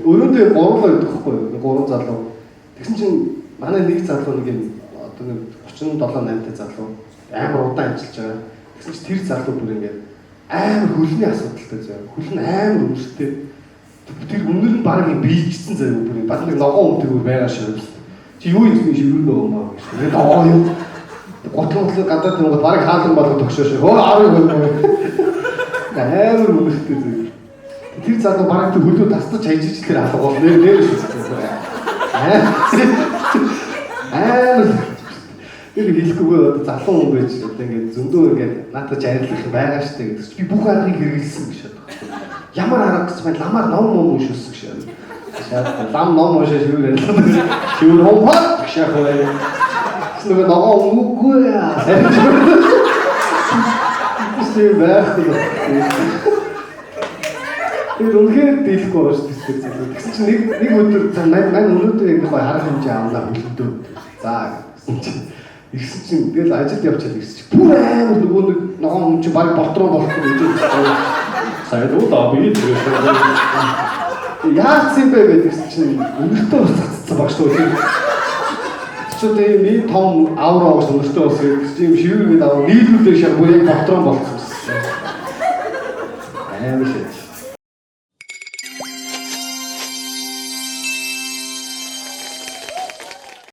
Өрөөндөө гурлаа байдаг хгүй юу? Гурван залуу. Тэгсэн чинь манай нэг залуу нэг юм одоо нэг 37 8 та залуу амар удаан ажиллаж байгаа. Тэгсэн чинь тэр залуу бүр ингээд амар хөлний асуудалтай заяа. Хөл нь амар үнэртэй. Тэр үнэр нь баг юм биелжсэн заяа бүр. Баг нэг ногоон өмтөр байгаа шиг. Чи юу юм шиг шивэр нөгөө маа гэж. Тэгээд ногоон юм. Гутал мотлыг гадаад юм баг хаалган болго тогшоо шиг. Хөө аав юм. Амар үнэртэй заяа. Тэр залуу бараг тэр хөлөө тастаж хайжиж тэр алга бол нэр нэр шүү. Амар тэр хэлэхгүйгээ одоо залуу хүн байж одоо ингээд зөндөө ингээд наадах чи арилгах юм байгаа штэ гэдэг чи би бүх аргыг хэрэгэлсэн гэж бодох. Ямар арга гэсэн бэ? Ламаар ном ном уншуулсан гэж. Шаад лам ном уншаа шивэр арилгах. Шивэр хомхот гэж яах вэ? Тэгсэн нөгөө ногоо үгүй яа. Тийм байхгүй. Тэр үнэхээр дийлэхгүй байгаа шүү дээ. Тэгсэн чинь нэг нэг өдөр за мань мань өнөөдөр яг гоё арга хэмжээ авнаа хөлөндөө. За гэсэн чинь ирсэн чинь тэгэл ажилд явчихад ирсэн чинь бүр амар нөгөө нэг ногоон хүн чинь баг болтроо болохгүй гэж байна. Сайн уу даа би тэр яац юм бэ гэдгсэн чинь өнөртөө бас цацсан баг шүү дээ. Чи тийм ийм том аура бас өнөртөө бас гэсэн чинь юм шивэр гэдэг аваа нийлүүлээ шах бүр яг болтроо болцсон. Амар шээ.